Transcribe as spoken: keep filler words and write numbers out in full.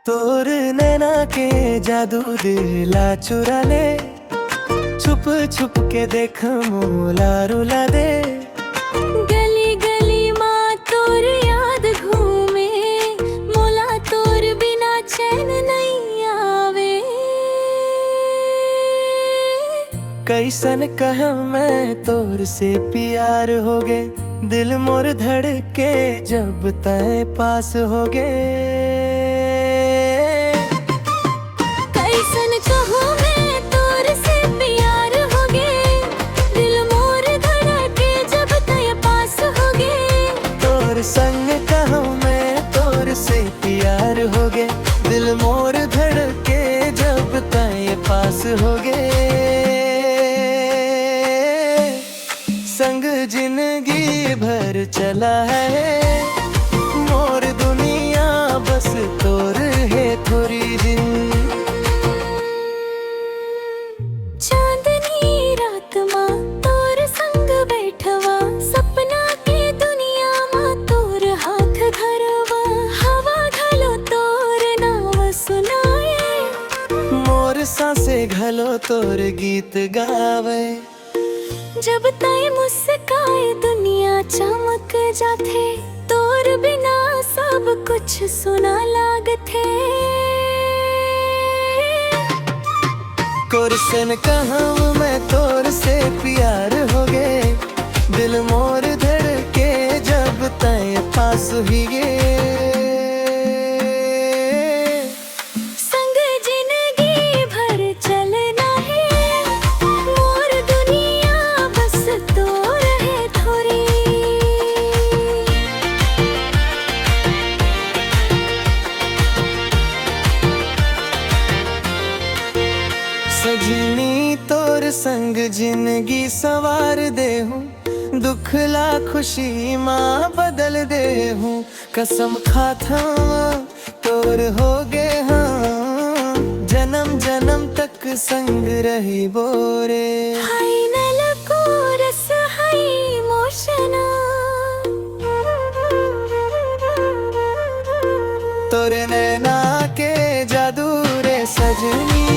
तोर नैना के जादू दिल ला चुरा ले, छुप छुप के देख मोला रुला दे। गली गली मा तोर याद घूमे, मोला तोर बिना चैन नइ आवे। कइसन कहँव मैं तोर से प्यार होगे, दिल मोर धड़के जब तैं पास होगे। कइसन कहँव मैं तोर से प्यार होगे, दिल मोर धड़के जब तैं पास होगे। तोर संग कहँव मैं तोर से प्यार होगे, दिल मोर धड़के जब तैं पास होगे। संग जिनगी भर चला हे मोर दुनिया, बस तोर हे थोरी दिन। चांदनी रात मा तोर संग बैठवा, सपना के दुनिया मा तोर हाथ धरवा। हवा घलो तोर नाव सुनाए, मोर सांसे घलो तोर गीत गावे। जब तैं मुस्काए दुनिया चमक जाथे, तोर बिना सब कुछ सुना लागथे। कइसन कहँव मैं तोर से प्यार होगे, दिल मोर धड़के जब तैं पास होगे। संग जिनगी भर चलना हे, मोर दुनिया बस तोर हे थोरी। सजनी तोर संग जिनगी संवार देहूँ, दुख ला खुशी मा बदल देहूँ। कसम खाथँव तोर होगे हँव, जनम जनम तक संग रहिबो रे। Final chorus हे emotional। तोर नैना के जादू रे सजनी,